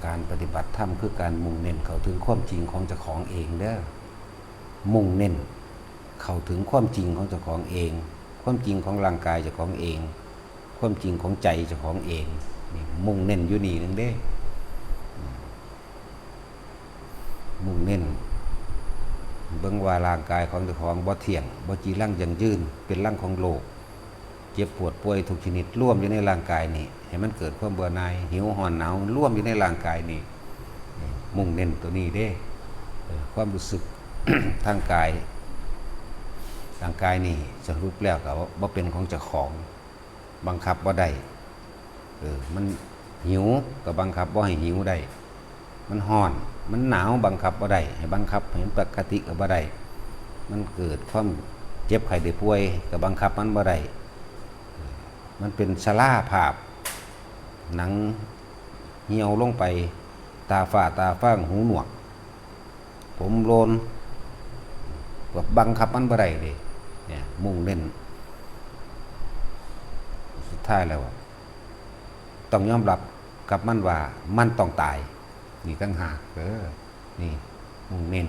ການປະຕິບັດທຳຄືການມຸ່ງເນັ້ນເຂົ້າເຖິງຄວາມຈິງຂອງເຈົ້າຂອງເອງເດີ. ມຸ່ງເນັ້ນເຂົ້າເຖິງຄວາມຈິງຂອງເຈົ້າຂອງເອງ, ຄວາມຈິງຂອງຮ່າງກາຍເຈົ້າຂອງເອງ, ຄວາມຈິງຂອງໃຈເຈົ້າຂອງເອງ. ນີ້ ມຸ່ງເນັ້ນຢູ່ນີ້ໜຶ່ງເດ້. ອືມ ມຸ່ງເນັ້ນເບິ່ງວ່າຮ່າງກາຍຂອງເຈົ້າຂອງບໍ່ທ່ຽງ, ບໍ່ຈີລັງຢັ້ງຢືນ, ເປັນລັງຂອງໂລກ. ເຈັບປວດປ່ວຍທຸກຊະນິດລວມຢູ່ໃນຮ່າງກາຍນີ້ ໃຫ້ມັນເກີດຄວາມເບື່ອໜ່າຍ, ຫິວ, ຮ້ອນ, ໜາວ ລວມຢູ່ໃນຮ່າງກາຍນີ້. ນີ້ ມຸ່ງເນັ້ນໂຕນີ້ເດ້. ເອີ ຄວາມຮູ້ສຶກທາງກາຍ, ຮ່າງກາຍນີ້ສະຫຼຸບແລ້ວກໍບໍ່ເປັນຂອງເຈົ້າຂອງ, ບັງຄັບບໍ່ໄດ້. ເອີ ມັນຫິວກໍບັງຄັບບໍ່ໃຫ້ຫິວໄດ້, ມັນຮ້ອນ ມັນໜາວບັງຄັບບໍ່ໄດ້, ໃຫ້ບັງຄັບໃຫ້ມັນປົກກະຕິກໍບໍ່ໄດ້, ມັນເກີດຄວາມເຈັບໄຂ້ໄດ້ປ່ວຍກໍບັງຄັບມັນບໍ່ໄດ້. ມັນເປັນຊະລາພາບ, ໜັງຫ່ຽວລົງໄປ, ຕາຟ້າຕາຟາງ, ຫູໜວກ, ຜົມໂລນ, ກໍບັງຄັບມັນບໍ່ໄດ້ເດ້. ນີ້ ມຸ່ງເນັ້ນ ສຸດທ້າຍແລ້ວ ຕ້ອງຍອມຮັບກັບມັນວ່າມັນຕ້ອງຕາຍ. ນີ້ຕ່າງຫາກ ເອີ ນີ້ ມຸ່ງເນັ້ນ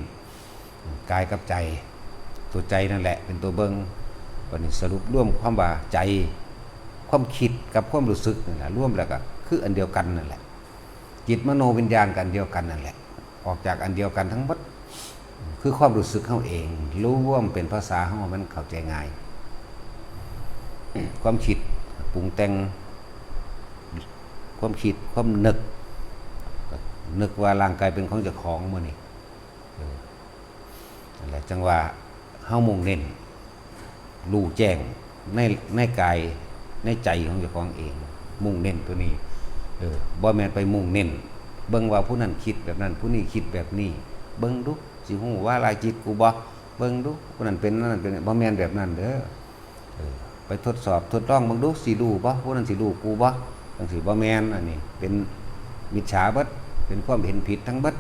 ກາຍກັບໃຈ, ຕົວໃຈນັ້ນແຫຼະເປັນຕົວເບິ່ງ. ບັດນີ້ສະຫຼຸບລວມຄວາມວ່າໃຈ, ຄວາມຄິດກັບຄວາມຮູ້ສຶກນັ້ນແຫຼະ ລວມແລ້ວກໍຄືອັນດຽວກັນນັ້ນແຫຼະ. ຈິດມະໂນວິນຍານກໍອັນດຽວກັນນັ້ນແຫຼະ, ອອກຈາກອັນດຽວກັນທັງໝົດ. ຄືຄວາມຮູ້ສຶກເຮົາເອງ ລວມເປັນພາສາເຮົາໃຫ້ມັນເຂົ້າໃຈງ່າຍ. ຄວາມຄິດປຸງແຕ່ງ, ຄວາມຄິດ ຄວາມນຶກ, ນຶກວ່າຮ່າງກາຍເປັນຂອງເຈົ້າຂອງມື້ນີ້. ເອີ ນັ້ນແຫຼະ ຈັ່ງວ່າເຮົາມຸ່ງເນັ້ນ ຮູ້ແຈ້ງໃນ ໃນກາຍໃນໃຈຂອງເຈົ້າຂອງເອງ, ມຸ່ງເນັ້ນໂຕນີ້. ເອີ ບໍ່ແມ່ນໄປມຸ່ງເນັ້ນເບິ່ງວ່າຜູ້ນັ້ນຄິດແບບນັ້ນ ຜູ້ນີ້ຄິດແບບນີ້, ເບິ່ງດູ ຊິຮູ້ວາລະຈິດກູບໍ່? ເບິ່ງດູ ຜູ້ນັ້ນເປັນນັ້ນເປັນ, ບໍ່ແມ່ນແບບນັ້ນເດີ. ເອີ ໄປທົດສອບທົດລອງເບິ່ງດູ ຊິຮູ້ບໍ່? ຜູ້ນັ້ນຊິຮູ້ກູບໍ່? ຈັ່ງຊີ້ບໍ່ແມ່ນ, ອັນນີ້ເປັນມິດສາເບິດ, ເປັນຄວາມເຫັນຜິດທັງເບິດ.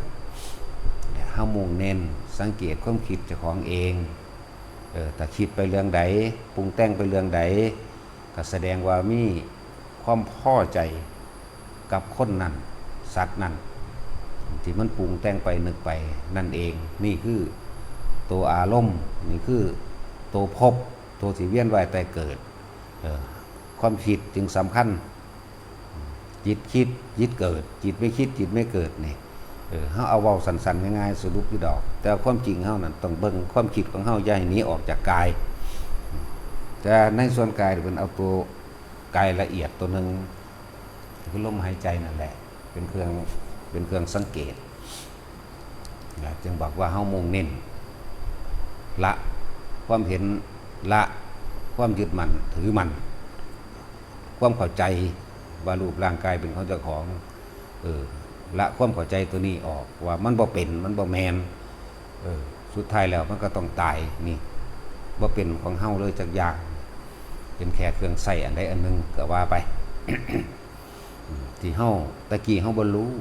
ເຮົາມຸ່ງເນັ້ນສັງເກດຄວາມຄິດເຈົ້າຂອງເອງ. ເອີ ຖ້າຄິດໄປເລື່ອງໃດ, ປຸງແຕ່ງໄປເລື່ອງໃດ, ກໍສະແດງວ່າມີຄວາມພໍໃຈກັບຄົນນັ້ນ, ສັດນັ້ນ ທີ່ມັນປຸງແຕ່ງໄປ, ນຶກໄປນັ້ນເອງ. ນີ້ຄືໂຕອາລົມ, ນີ້ຄືໂຕພົບ, ໂຕທີ່ວຽນວ່າຍຕາຍເກີດ. ເອີ ຄວາມຄິດຈຶ່ງສຳຄັນ. ຈິດຄິດ ຈິດເກີດ, ຈິດໄມ່ຄິດ ຈິດໄມ່ເກີດນີ້. ເອີ ເຮົາເອົາເວົ້າສັ້ນໆ ງ່າຍໆ ສະຫຼຸບຢູ່ດອກ, ແຕ່ຄວາມຈິງເຮົານັ້ນຕ້ອງເບິ່ງຄວາມຄິດຂອງເຮົາ, ຢ່າໃຫ້ໜີອອກຈາກກາຍ. ແຕ່ໃນສ່ວນກາຍ ເພິ່ນເອົາໂຕກາຍລະອຽດໂຕໜຶ່ງ ຄືລົມຫາຍໃຈນັ້ນແຫຼະ ເປັນເຄື່ອງ ເປັນເຄື່ອງສັງເກດ. ຈຶ່ງບອກວ່າເຮົາມຸ່ງເນັ້ນ ລະຄວາມເຫັນ, ລະຄວາມຍຶດໝັ້ນຖືໝັ້ນ, ຄວາມເຂົ້າໃຈວ່າຮູບຮ່າງກາຍເປັນຂອງເຈົ້າຂອງ. ເອີ ລະຄວາມເຂົ້າໃຈໂຕນີ້ອອກ ວ່າມັນບໍ່ເປັນ, ມັນບໍ່ແມ່ນ. ເອີ ສຸດທ້າຍແລ້ວມັນກໍຕ້ອງຕາຍ. ນີ້ ບໍ່ເປັນຂອງເຮົາເລີຍຈັກຢ່າງ, ເປັນແຄ່ເຄື່ອງໃຊ້ອັນໃດອັນໜຶ່ງກໍວ່າໄປ. ທີ່ເຮົາ ແຕ່ກີ້ເຮົາບໍ່ຮູ້,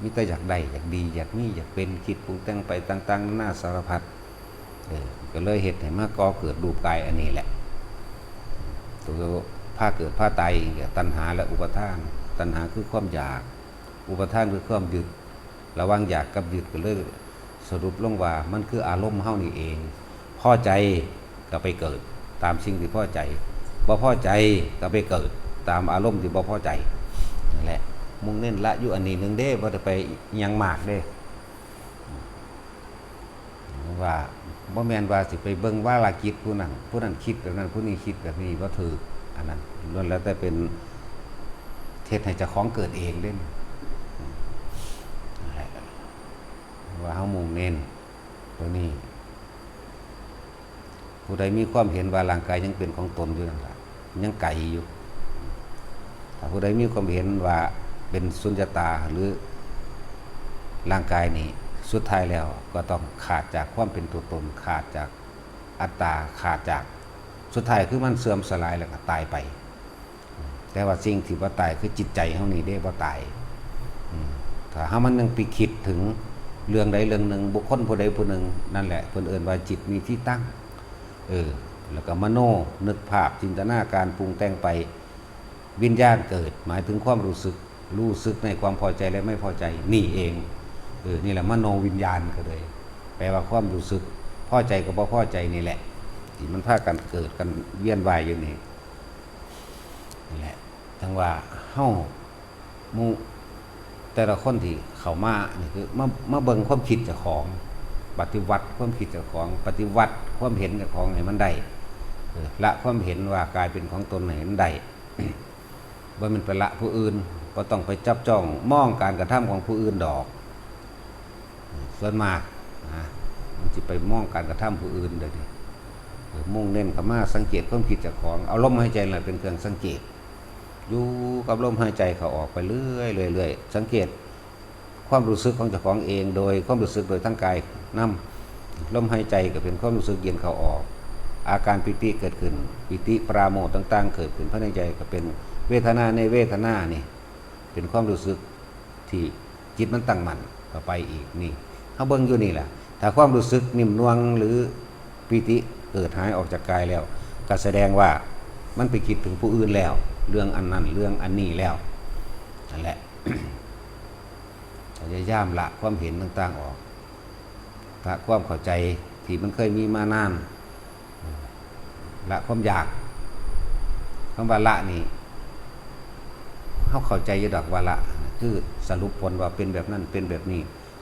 ມີແຕ່ຢາກໄດ້ ຢາກດີ ຢາກມີ ຢາກເປັນ, ຄິດປຸງແຕ່ງໄປຕ່າງໆນານາສາລະພັດ. ເອີ ກໍເລີຍເຮັດໃຫ້ມາກໍ່ເກີດຮູບກາຍອັນນີ້ແຫຼະ. ໂຕພາເກີດພາຕາຍເອງກໍຕັນຫາ ແລະ ອຸປະທານ. ຕັນຫາຄືຄວາມຢາກ, ອຸປະທານຄືຄວາມຍຶດ. ລະຫວ່າງຢາກກັບຍຶດ ກໍເລີຍສະຫຼຸບລົງວ່າມັນຄືອາລົມເຮົານີ້ເອງ. ພໍໃຈກໍໄປເກີດຕາມສິ່ງທີ່ພໍໃຈ, ບໍ່ພໍໃຈກໍໄປເກີດຕາມອາລົມທີ່ບໍ່ພໍໃຈ. ນັ້ນແຫຼະ, ມຸ່ງເນັ້ນລະຢູ່ອັນນີ້ໜຶ່ງເດ້, ບໍ່ໄດ້ໄປຫຍັງມາກເດ້. ວ່າບໍ່ແມ່ນວ່າຊິໄປເບິ່ງວາລະຈິດຜູ້ນັ້ນ, ຜູ້ນັ້ນຄິດແບບນັ້ນ, ຜູ້ນີ້ຄິດແບບນີ້, ບໍ່ຖືກ. ອັນນັ້ນລ້ວນແລ້ວແຕ່ເປັນເຮັດໃຫ້ເຈົ້າຂອງເກີດເອງເດ້. ນັ້ນແຫຼະ ວ່າເຮົາມຸ່ງເນັ້ນໂຕນີ້. ຜູ້ໃດມີຄວາມເຫັນວ່າຮ່າງກາຍຍັງເປັນຂອງຕົນຢູ່ນັ້ນລະ, ຍັງໄກຢູ່. ຖ້າຜູ້ໃດມີຄວາມເຫັນວ່າເປັນສຸນຍະຕາ ຫຼື ຮ່າງກາຍນີ້ ສຸດທ້າຍແລ້ວກໍຕ້ອງຂາດຈາກຄວາມເປັນຕົວຕົນ, ຂາດຈາກອັດຕາ, ຂາດຈາກ, ສຸດທ້າຍຄືມັນເສື່ອມສະຫຼາຍແລ້ວກໍຕາຍໄປ. ແຕ່ວ່າສິ່ງທີ່ບໍ່ຕາຍຄືຈິດໃຈເຮົານີ້ເດ້ ບໍ່ຕາຍ. ອືມ ຖ້າເຮົາມັນຍັງໄປຄິດເຖິງເລື່ອງໃດເລື່ອງໜຶ່ງ, ບຸກຄົນຜູ້ໃດຜູ້ໜຶ່ງ, ນັ້ນແຫຼະເພິ່ນເອີ້ນວ່າຈິດມີທີ່ຕັ້ງ. ເອີ ແລ້ວກໍມະໂນ, ນຶກພາບ, ຈິນຕະນາການ, ປຸງແຕ່ງໄປ, ວິນຍານເກີດ, ໝາຍເຖິງຄວາມຮູ້ສຶກ. ຮູ້ສຶກໃນຄວາມພໍໃຈ ແລະ ໄມ່ພໍໃຈນີ້ເອງ. ເອີ ນີ້ແຫຼະມະໂນວິນຍານກໍເລີຍ ແປວ່າຄວາມຮູ້ສຶກພໍໃຈກັບບໍ່ພໍໃຈນີ້ແຫຼະ ທີ່ມັນພາກັນເກີດກັນວຽນວ່າຍຢູ່ນີ້ ນີ້ແຫຼະ. ຈັ່ງວ່າເຮົາ ໝູ່ແຕ່ລະຄົນທີ່ເຂົ້າມານີ້ ຄືມາ ມາເບິ່ງຄວາມຄິດເຈົ້າຂອງ, ປະຕິວັດຄວາມຄິດເຈົ້າຂອງ, ປະຕິວັດຄວາມເຫັນເຈົ້າຂອງໃຫ້ມັນໄດ້, ເອີ ລະຄວາມເຫັນວ່າກາຍເປັນຂອງຕົນໃຫ້ມັນໄດ້. ບໍ່ແມ່ນໄປລະຜູ້ອື່ນ, ບໍ່ຕ້ອງໄປຈັບຈ້ອງມອງການກະທຳຂອງຜູ້ອື່ນດອກ. ສ່ວນມາກນະ ມັນຊິໄປມອງການກະທຳຜູ້ອື່ນເດ້. ເອີ ມຸ່ງເນັ້ນເຂົ້າມາສັງເກດຄວາມຄິດເຈົ້າຂອງ, ເອົາລົມຫາຍໃຈນັ້ນແຫຼະເປັນເຄື່ອງສັງເກດ. ຢູ່ກັບລົມຫາຍໃຈເຂົ້າອອກໄປເລື້ອຍໆ, ເລື້ອຍໆ. ສັງເກດຄວາມຮູ້ສຶກຂອງເຈົ້າຂອງເອງ ໂດຍຄວາມຮູ້ສຶກໂດຍທາງກາຍນຳ. ລົມຫາຍໃຈກໍເປັນຄວາມຮູ້ສຶກເຢັນເຂົ້າອອກ. ອາການປີຕິເກີດຂຶ້ນ, ປີຕິປະລາໂມດຕ່າງໆເກີດຂຶ້ນພາຍໃນໃຈ ກໍເປັນເວທະນາ. ໃນເວທະນານີ້ເປັນຄວາມຮູ້ສຶກທີ່ ຈິດມັນຕັ້ງໝັ້ນເຂົ້າໄປອີກນີ້ ເຮົາເບິ່ງຢູ່ນີ້ແຫຼະ. ຖ້າຄວາມຮູ້ສຶກນິ່ມນວງ ຫຼື ປີຕິເກີດຫາຍອອກຈາກກາຍແລ້ວ ກໍສະແດງວ່າມັນໄປຄິດເຖິງຜູ້ອື່ນແລ້ວ, ເລື່ອງອັນນັ້ນເລື່ອງອັນນີ້ແລ້ວ. ນັ້ນແຫຼະ ພະຍາຍາມລະຄວາມເຫັນຕ່າງໆອອກ. ລະຄວາມເຂົ້າໃຈທີ່ມັນເຄີຍມີມານານ, ລະຄວາມຢາກ. ຄຳວ່າລະນີ້ ເຮົາເຂົ້າໃຈຢູ່ດອກວ່າລະ ຄືສະຫຼຸບຜົນວ່າເປັນແບບນັ້ນ ເປັນແບບນີ້,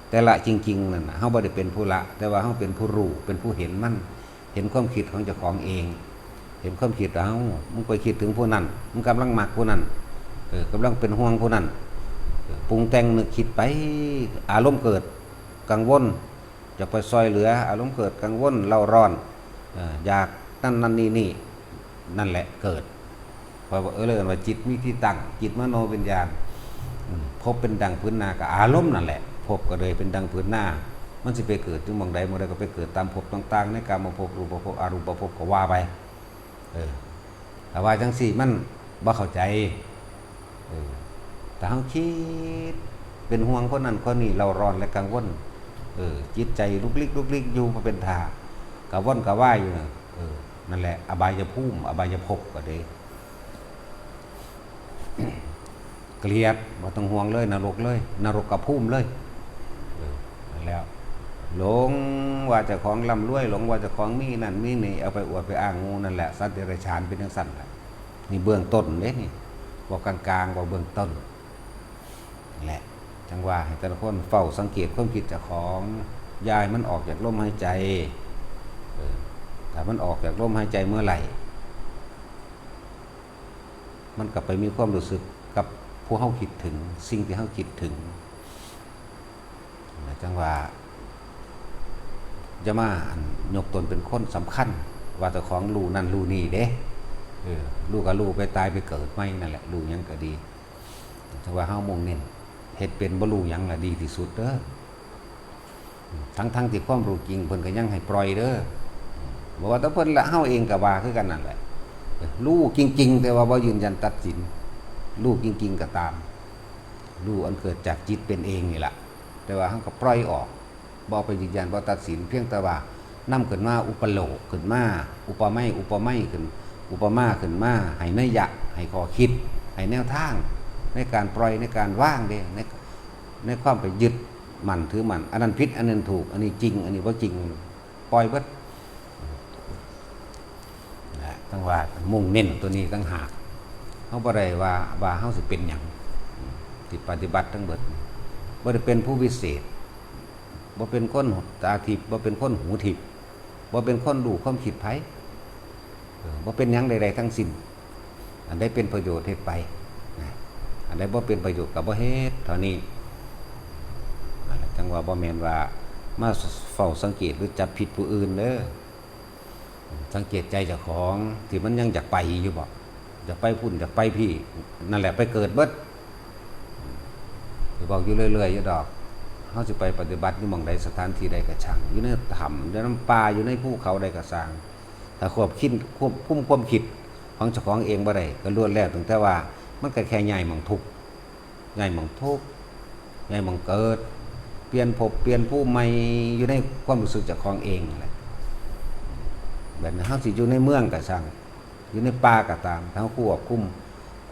ແຕ່ລະຈິງໆນັ້ນນະ ເຮົາບໍ່ໄດ້ເປັນຜູ້ລະ, ແຕ່ວ່າເຮົາເປັນຜູ້ຮູ້ ເປັນຜູ້ເຫັນມັນ, ເຫັນຄວາມຄິດຂອງເຈົ້າຂອງເອງ, ເຫັນຄວາມຄິດວ່າ ເອົ້າ ມຶງໄປຄິດເຖິງຜູ້ນັ້ນ, ມຶງກຳລັງມັກຜູ້ນັ້ນ, ເອີ ກຳລັງເປັນຫ່ວງຜູ້ນັ້ນ, ເອີ ປຸງແຕ່ງນຶກຄິດໄປ, ອາລົມເກີດ ກັງວົນ, ຈະໄປຊ່ອຍເຫຼືອ, ອາລົມເກີດກັງວົນເລົ້າຮ້ອນ, ເອີ ຢາກນັ້ນນັ້ນນີ້ນີ້, ນັ້ນແຫຼະເກີດ. ເພາະວ່າ ເອີ ເອີ້ນວ່າຈິດມີທີ່ຕັ້ງ, ຈິດມະໂນວິນຍານ. ອືມ ພົບເປັນດັ່ງພື້ນນາ, ກໍອາລົມນັ້ນແຫຼະ, ພົບກໍເລີຍເປັນດັ່ງພື້ນນາ. ມັນຊິໄປເກີດຢູ່ໝ່ອງໃດ ໝ່ອງໃດ ກໍໄປເກີດຕາມພົບຕ່າງໆ ໃນກາມະພົບ, ຮູບປະພົບ, ອະຮູບປະພົບ ກໍວ່າໄປ. ເອີ ຖ້າວ່າຈັ່ງຊີ້ມັນບໍ່ເຂົ້າໃຈ. ເອີ ຖ້າເຮົາຄິດເປັນຫ່ວງຄົນນັ້ນຄົນນີ້ ເລົ້າຮ້ອນ ແລະ ກັງວົນ, ເອີ ຈິດໃຈລຸກລິກລຸກລິກຢູ່ບໍ່ເປັນທ່າ, ກະວົນກະວາຍຢູ່, ເອີ ນັ້ນແຫຼະ ອະບາຍະພູມ ອະບາຍະພົບກໍເດ້. ກຽດ ບໍ່ຕ້ອງຫ່ວງເລີຍ, ນະລົກເລີຍ, ນະລົກກະພູມເລີຍ. ເອີ ນັ້ນແຫຼະ ຫຼົງວ່າເຈົ້າຂອງລ່ຳລວຍ, ຫຼົງວ່າເຈົ້າຂອງມີນັ້ນມີນີ້, ເອົາໄປອວດໄປອ້າງໝູ່. ນັ້ນແຫຼະ ສັດເດຍລະສານເປັນຈັ່ງຊັ້ນແຫຼະ. ນີ້ເບື້ອງຕົ້ນເດ້ນີ້, ເວົ້າກາງໆ, ເວົ້າເບື້ອງຕົ້ນ. ແຫຼະ ຈັ່ງວ່າໃຫ້ແຕ່ລະຄົນເຝົ້າສັງເກດຄວາມຄິດເຈົ້າຂອງ, ຢ່າໃຫ້ມັນອອກຈາກລົມຫາຍໃຈ. ເອີ ຖ້າມັນອອກຈາກລົມຫາຍໃຈເມື່ອໃດ, ມັນກໍໄປມີຄວາມຮູ້ສຶກກັບຜູ້ເຮົາຄິດເຖິງ, ສິ່ງທີ່ເຮົາຄິດເຖິງ. ຈັ່ງວ່າ ຢ່າມາ ອັນ ຍົກຕົນເປັນຄົນສຳຄັນ ວ່າເຈົ້າຂອງຮູ້ນັ້ນຮູ້ນີ້ເດ້. ເອີ ຮູ້ກໍຮູ້ໄປ, ຕາຍໄປເກີດໃໝ່ນັ້ນແຫຼະ, ຮູ້ຫຍັງກໍດີ. ຖ້າວ່າເຮົາມຸ່ງເນັ້ນເຮັດເປັນ, ບໍ່ຮູ້ຫຍັງລະດີທີ່ສຸດເດີ. ທັງໆທີ່ຄວາມຮູ້ຈິງເພິ່ນກໍຍັງໃຫ້ປ່ອຍເດີ. ບໍ່ວ່າແຕ່ເພິ່ນລະ, ເຮົາເອງກໍວ່າຄືກັນນັ້ນແຫຼະ. ເອີ ຮູ້ຈິງໆ ແຕ່ວ່າບໍ່ຢືນຢັນຕັດສິນ, ຮູ້ຈິງໆກໍຕາມ, ຮູ້ອັນເກີດຈາກຈິດເປັນເອງນີ້ລະ, ແຕ່ວ່າເຮົາກໍປ່ອຍອອກ, ບໍ່ໄປຢືນຢັນ, ບໍ່ຕັດສິນ, ພຽງແຕ່ວ່ານຳຂຶ້ນມາອຸປະໂລກຂຶ້ນມາ, ອຸປະໄມ ອຸປະໄມຂຶ້ນ, ອຸປະມາຂຶ້ນມາ, ໃຫ້ໄນຍະ, ໃຫ້ຂໍ້ຄິດ, ໃຫ້ແນວທາງໃນການປ່ອຍ, ໃນການວາງເດ້, ໃນ ໃນຄວາມໄປຍຶດໝັ້ນຖືໝັ້ນ, ອັນນັ້ນຜິດ, ອັນນັ້ນຖືກ, ອັນນີ້ຈິງ, ອັນນີ້ບໍ່ຈິງ, ປ່ອຍເບິດ. ນະ ຈັ່ງວ່າມຸ່ງເນັ້ນຕົວນີ້ຕ່າງຫາກ. ເຮົາບໍ່ໄດ້ວ່າ, ວ່າເຮົາຊິເປັນຫຍັງ, ທີ່ປະຕິບັດທັງເບິດ, ບໍ່ໄດ້ເປັນຜູ້ວິເສດ, ບໍ່ເປັນຄົນຕາທິບ, ບໍ່ເປັນຄົນຫູທິບ, ບໍ່ເປັນຄົນຮູ້ຄວາມຄິດໃຜ, ເອີ ບໍ່ເປັນຫຍັງໃດໆທັງສິ້ນ. ອັນໃດເປັນປະໂຫຍດເຮັດໄປນະ, ອັນໃດບໍ່ເປັນປະໂຫຍດກໍບໍ່ເຮັດ, ເທົ່ານີ້. ນັ້ນແຫຼະ ຈັ່ງວ່າບໍ່ແມ່ນວ່າມາເຝົ້າສັງເກດ ຫຼື ຈັບຜິດຜູ້ອື່ນເດີ. ສັງເກດໃຈເຈົ້າຂອງທີ່ມັນຍັງຢາກໄປຢູ່ບໍ່? ຢາກໄປພຸ້ນ, ຢາກໄປພີ້, ນັ້ນແຫຼະ ໄປເກີດເບິດ. ຊິເວົ້າຢູ່ເລື້ອຍໆຢູ່ດອກ, ເຮົາຊິໄປປະຕິບັດຢູ່ໝ່ອງໃດ, ສະຖານທີ່ໃດກໍຊ່າງ, ຢູ່ໃນຖ້ຳ, ຢູ່ນຳປ່າ, ຢູ່ໃນພູເຂົາໃດກໍຊ່າງ, ຖ້າຄວບຄິດ, ຄວບຄຸມຄວາມຄິດຂອງເຈົ້າຂອງເອງບໍ່ໄດ້, ກໍລ້ວນແລ້ວຕັ້ງແຕ່ວ່າມັນກໍແຄ່ຍ້າຍໝ່ອງທຸກ, ຍ້າຍໝ່ອງທຸກ, ຍ້າຍໝ່ອງເກີດ, ປ່ຽນພົບປ່ຽນພູມໃໝ່ຢູ່ໃນຄວາມຮູ້ສຶກເຈົ້າຂອງເອງນັ້ນແຫຼະ. ແບບນັ້ນ ເຮົາຊິຢູ່ໃນເມືອງກໍຊ່າງ, ຢູ່ໃນປ່າກໍຕາມ, ຖ້າເຮົາຄວບຄຸມ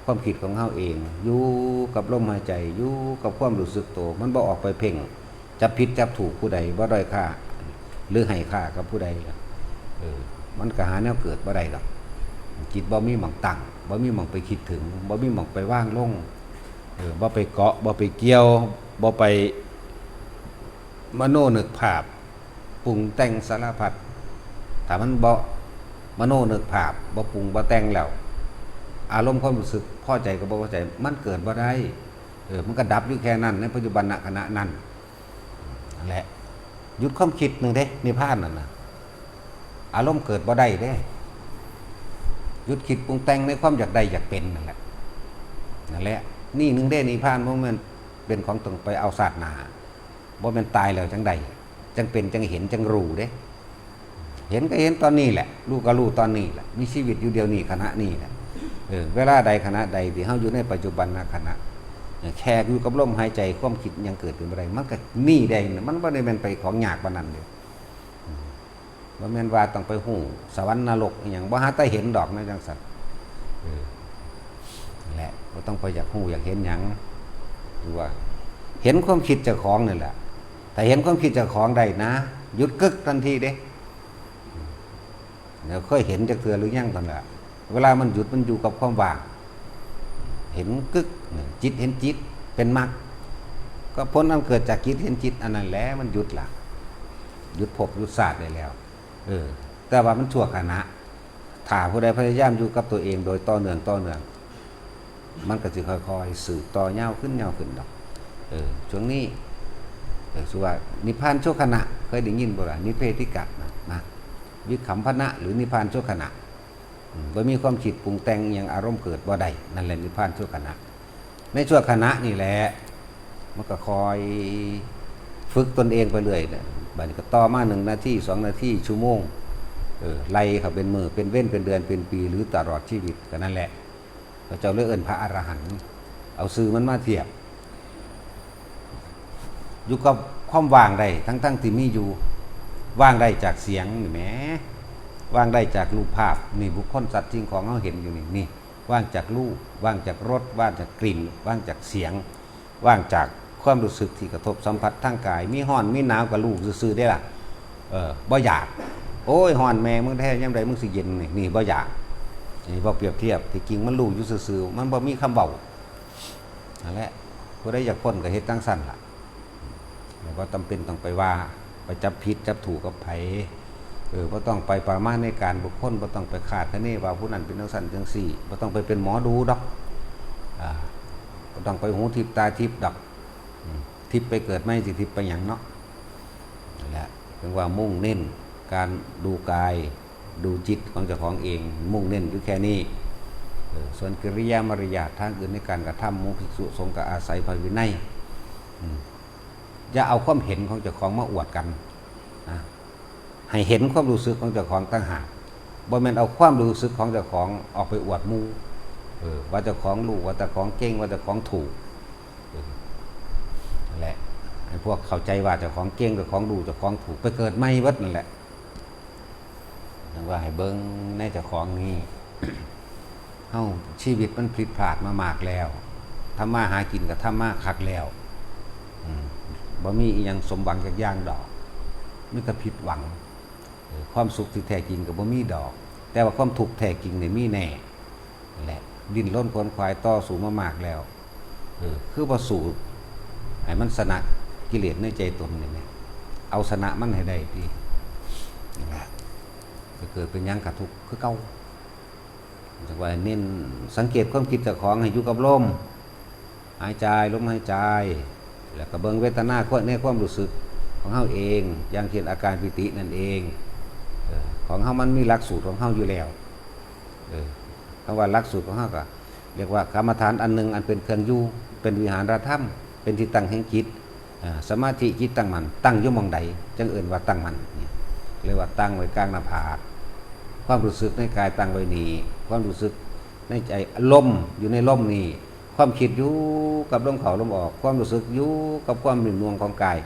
ຄວາມຄິດຂອງເຮົາເອງ, ຢູ່ກັບລົມຫາຍໃຈ, ຢູ່ກັບຄວາມຮູ້ສຶກໂຕ, ມັນບໍ່ອອກໄປເພັ່ງ ຈັບຜິດຈັບຖືກຜູ້ໃດ, ບໍ່ດ້ອຍຄ່າ ຫຼື ໃຫ້ຄ່າກັບຜູ້ໃດ. ເອີ ມັນກໍຫາແນວເກີດບໍ່ໄດ້ດອກ. ຈິດບໍ່ມີໝ່ອງຕັ້ງ, ບໍ່ມີໝ່ອງໄປຄິດເຖິງ, ບໍ່ມີໝ່ອງໄປວາງລົງ, ເອີ ບໍ່ໄປເກາະ, ບໍ່ໄປກ່ຽວ, ບໍ່ໄປມະໂນນຶກພາບ ປຸງແຕ່ງສາລະພັດ. ຖ້າມັນບໍ່ມະໂນນຶກພາບ, ບໍ່ປຸງບໍ່ແຕ່ງແລ້ວ, ອາລົມຄວາມຮູ້ສຶກພໍໃຈກັບບໍ່ພໍໃຈ ມັນເກີດບໍ່ໄດ້. ເອີ ມັນກໍດັບຢູ່ແຄ່ນັ້ນ ໃນປັດຈຸບັນນະຂະນະນັ້ນ. ນັ້ນແຫຼະ ຢຸດຄວາມຄິດໜຶ່ງເດ້ ນິບພານນັ້ນນະ. ອາລົມເກີດບໍ່ໄດ້ເດ້. ຢຸດຄິດປຸງແຕ່ງໃນຄວາມຢາກໄດ້ຢາກເປັນນັ້ນແຫຼະ. ນັ້ນແຫຼະ ນີ້ໜຶ່ງເດ້ ນິບພານບໍ່ແມ່ນເປັນຂອງຕ້ອງໄປເອົາຊາດໜ້າ. ບໍ່ແມ່ນຕາຍແລ້ວຈັ່ງໄດ້ ຈັ່ງເປັນ ຈັ່ງເຫັນ ຈັ່ງຮູ້ເດ້. ເຫັນກໍເຫັນຕອນນີ້ແຫຼະ ຮູ້ກໍຮູ້ຕອນນີ້ແຫຼະ ມີຊີວິດຢູ່ດຽວນີ້ ຂະນະນີ້ແຫຼະ. ເອີ ເວລາໃດຂະນະໃດທີ່ເຮົາຢູ່ໃນປັດຈຸບັນນະຂະນະ ແຄ່ຢູ່ກັບລົມຫາຍໃຈ ຄວາມຄິດຫຍັງເກີດຂຶ້ນບໍ່ໄດ້ ມັນກໍນີ້ໄດ້. ມັນບໍ່ໄດ້ແມ່ນໄປຂອງຍາກປານນັ້ນເດ້. ບໍ່ແມ່ນວ່າຕ້ອງໄປຮູ້ສະຫວັນນະລົກອີ່ຫຍັງ ບໍ່ຫາແຕ່ເຫັນດອກແນວຈັ່ງຊັ້ນ. ເອີ ແຫຼະ ບໍ່ຕ້ອງໄປຢາກຮູ້ຢາກເຫັນຫຍັງ ຄືວ່າເຫັນຄວາມຄິດເຈົ້າຂອງນີ້ແຫຼະ. ຖ້າເຫັນຄວາມຄິດເຈົ້າຂອງໄດ້ນະ ຢຸດກຶກທັນທີເດ້. ແລ້ວເຄີຍເຫັນຈັກເທື່ອຫຼືຍັງ? ຕອນນັ້ນແຫຼະ ເວລາມັນຢຸດ ມັນຢູ່ກັບຄວາມວ່າງ ເຫັນກຶກ ຈິດເຫັນຈິດ ເປັນມັກ ກໍຜົນອັນເກີດຈາກຈິດເຫັນຈິດອັນນັ້ນແຫຼະ ມັນຢຸດລະ ຢຸດພົບຢຸດຊາດໄດ້ແລ້ວ. ເອີ ແຕ່ວ່າມັນຊົ່ວຂະນະ. ຖ້າຜູ້ໃດພະຍາຍາມຢູ່ກັບຕົວເອງໂດຍຕໍ່ເນື່ອງ ຕໍ່ເນື່ອງ ມັນກໍຊິຄ່ອຍໆສືບຕໍ່ຍາວຂຶ້ນ ຍາວຂຶ້ນດອກ. ເອີ ຊ່ວງນີ້ ເອີ ຊື່ວ່ານິບພານຊົ່ວຂະນະ ເຄີຍໄດ້ຍິນບໍ່ລະ? ນິເພດທິກະນະ ນະ ວິກຳພະນະ ຫຼື ນິບພານຊົ່ວຂະນະ. ອືມ ບໍ່ມີຄວາມຄິດປຸງແຕ່ງອີ່ຫຍັງ ອາລົມເກີດບໍ່ໄດ້ ນັ້ນແຫຼະນິບພານຊົ່ວຂະນະ. ໃນຊົ່ວຂະນະນີ້ແຫຼະ ມັນກໍຄ່ອຍຝຶກຕົນເອງໄປເລື້ອຍ. ບາດນີ້ກໍຕໍ່ມາໜຶ່ງນາທີ ສອງນາທີ ຊົ່ວໂມງ ເອີ ໄລ່ເຂົ້າເປັນມື້ ເປັນເວັນ ເປັນເດືອນ ເປັນປີ ຫຼື ຕະຫຼອດຊີວິດ ກໍນັ້ນແຫຼະ. ເຂົາເຈົ້າເລີຍເອີ້ນພະອະລະຫັນ ເອົາຊື່ມັນມາທຽບ ຢູ່ກັບຄວາມວ່າງໄດ້ ທັງໆທີ່ມີຢູ່ ວ່າງໄດ້ຈາກສຽງນີ້ແໝ ວ່າງໄດ້ຈາກຮູບພາບນີ້ ບຸກຄົນ ສັດ ສິ່ງຂອງເຮົາເຫັນຢູ່ນີ້ ນີ້ ວ່າງຈາກຮູບ ວ່າງຈາກລົດ ວ່າງຈາກກິ່ນ ວ່າງຈາກສຽງ ວ່າງຈາກຄວາມຮູ້ສຶກທີ່ກະທົບສຳຜັດທາງກາຍ ມີຮ້ອນມີໜາວກໍຮູ້ຊື່ໆເດ້ລະ. ເອີ ບໍ່ຢາກ ໂອ້ຍ ຮ້ອນແມ່ມຶງແທ້ ຍາມໃດມຶງຊິເຢັນນີ້ ນີ້ບໍ່ຢາກ. ນີ້ເວົ້າປຽບທຽບ ທີ່ຈິງມັນຮູ້ຢູ່ຊື່ໆ ມັນບໍ່ມີຄຳເວົ້າ. ນັ້ນແຫຼະ ຜູ້ໃດຢາກພົ້ນກໍເຮັດຈັ່ງຊັ້ນລະ ແລ້ວບໍ່ຈຳເປັນຕ້ອງໄປວ່າ ໄປຈັບຜິດຈັບຖືກກັບໃຜ. ເອີ ບໍ່ຕ້ອງໄປປະມານໃນການບຸກຄົນ ບໍ່ຕ້ອງໄປຄາດຄະເນວ່າຜູ້ນັ້ນເປັນຈັ່ງຊັ້ນຈັ່ງຊີ້ ບໍ່ຕ້ອງໄປເປັນໝໍດູດອກ ອາ ບໍ່ຕ້ອງໄປຫູທິບຕາທິບດອກ. ອືມ ທິບໄປເກີດໃໝ່ ຊິທິບໄປຫຍັງເນາະ. ນັ້ນແຫຼະ ເຖິງວ່າມຸ່ງເນັ້ນການດູກາຍ ດູຈິດຂອງເຈົ້າຂອງເອງ ມຸ່ງເນັ້ນຢູ່ແຄ່ນີ້. ເອີ ສ່ວນກິລິຍາມາລະຍາດທາງອື່ນໃນການກະທຳ ໝູ່ພິກສຸສົງກໍອາໄສພະວິໄນ. ອືມ ຢ່າເອົາຄວາມເຫັນຂອງເຈົ້າຂອງມາອວດກັນນະ ໃຫ້ເຫັນຄວາມຮູ້ສຶກຂອງເຈົ້າຂອງຕ່າງຫາກ ບໍ່ແມ່ນເອົາຄວາມຮູ້ສຶກຂອງເຈົ້າຂອງອອກໄປອວດໝູ່ ເອີ ວ່າເຈົ້າຂອງຮູ້ ວ່າເຈົ້າຂອງເກັ່ງ ວ່າເຈົ້າຂອງຖືກ. ເອີ ນັ້ນແຫຼະ ໃຫ້ພວກເຂົ້າໃຈວ່າເຈົ້າຂອງເກັ່ງ ເຈົ້າຂອງຮູ້ ເຈົ້າຂອງຖືກ ໄປເກີດໃໝ່ເບິດນັ້ນແຫຼະ. ຈັ່ງວ່າໃຫ້ເບິ່ງໃນເຈົ້າຂອງນີ້ ເຮົາ ຊີວິດມັນຜິດພາດມາມາກແລ້ວ ທຳມາຫາກິນກໍທຳມາຄັກແລ້ວ ອືມ ບໍ່ມີອີ່ຫຍັງສົມຫວັງຈັກຢ່າງດອກ ມີແຕ່ຜິດຫວັງ. ເອີ ຄວາມສຸກທີ່ແທ້ຈິງກໍບໍ່ມີດອກ ແຕ່ວ່າຄວາມທຸກແທ້ຈິງນີ້ມີແນ່. ແລະ ດີ້ນລົນຂວນຂວາຍຕໍ່ສູ້ມາມາກແລ້ວ ເອີ ຄືບໍ່ສູ້ໃຫ້ມັນຊະນະກິເລດໃນໃຈຕົນນີ້ແໝ ເອົາຊະນະມັນໃຫ້ໄດ້ຕິ ນັ້ນລະ ຈະເກີດເປັນຫຍັງກະທຸກຄືເກົ່າ. ຈັ່ງວ່າເນັ້ນສັງເກດຄວາມຄິດເຈົ້າຂອງໃຫ້ຢູ່ກັບລົມຫາຍໃຈ ລົມຫາຍໃຈ ແລ້ວກໍເບິ່ງເວທະນາໃນຄວາມຮູ້ສຶກຂອງເຮົາເອງ ຢ່າງເຊັ່ນອາການປີຕິນັ້ນເອງ ເອີ ຂອງເຮົາມັນມີຫຼັກສູດຂອງເຮົາຢູ່ແລ້ວ. ເອີ ຄຳວ່າຫຼັກສູດຂອງເຮົາກໍຮຽກວ່າກຳມະຖານອັນໜຶ່ງ ອັນເປັນເຄື່ອງຢູ່ ເປັນວິຫານະທຳ ເປັນທີ່ຕັ້ງແຫ່ງຈິດ ອາ ສະມາທິ ຈິດຕັ້ງໝັ້ນ ຕັ້ງຢູ່ໝ່ອງໃດ ຈັ່ງເອີ້ນວ່າຕັ້ງໝັ້ນ ນີ້ ເອີ້ນວ່າຕັ້ງໄວ້ກາງໜ້າຜາກ ຄວາມຮູ້ສຶກໃນກາຍຕັ້ງໄວ້ນີ້ ຄວາມຮູ້ສຶກໃນໃຈ ອາລົມຢູ່ໃນລົມນີ້ ຄວາມຄິດຢູ່ກັບລົມເຂົ້າລົມອອກ ຄວາມຮູ້ສຶກຢູ່ກັບຄວາມໜຸ່ມໜ່ວງຂອງກາຍ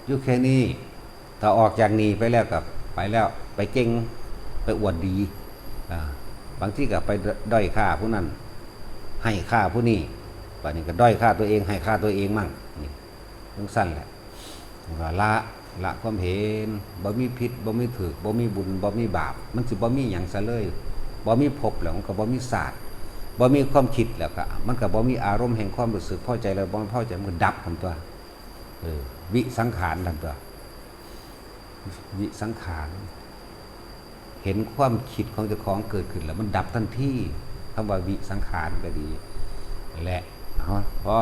ຢູ່ແຄ່ນີ້. ຖ້າອອກຈາກນີ້ໄປແລ້ວກໍໄປແລ້ວ ໄປເກັ່ງ ໄປອວດດີ ອາ ບາງທີກໍໄປດ້ອຍຄ່າຜູ້ນັ້ນ ໃຫ້ຄ່າຜູ້ນີ້ ບາດນີ້ກໍດ້ອຍຄ່າຕົວເອງ ໃຫ້ຄ່າຕົວເອງໝັ້ງ ນີ້ ຈັ່ງຊັ້ນແຫຼະ. ວ່າລະ ລະຄວາມເຫັນ ບໍ່ມີຜິດ ບໍ່ມີຖືກ ບໍ່ມີບຸນ ບໍ່ມີບາບ ມັນຊິບໍ່ມີຫຍັງຊະເລີຍ. ບໍ່ມີພົບແລ້ວ ມັນກໍບໍ່ມີຊາດ ບໍ່ມີຄວາມຄິດແລ້ວ ກໍ ມັນກໍບໍ່ມີອາລົມແຫ່ງຄວາມຮູ້ສຶກພໍໃຈ ແລະ ບໍ່ພໍໃຈ ມັນກໍດັບຫັ້ນຕົວະ. ເອີ ວິສັງຂານຫັ້ນຕົວະ ວິສັງຂານ ເຫັນຄວາມຄິດຂອງເຈົ້າຂອງເກີດຂຶ້ນແລ້ວມັນດັບທັນທີ. ຄຳວ່າວິສັງຂານກໍດີ ແລະ ເອົາ ພໍ.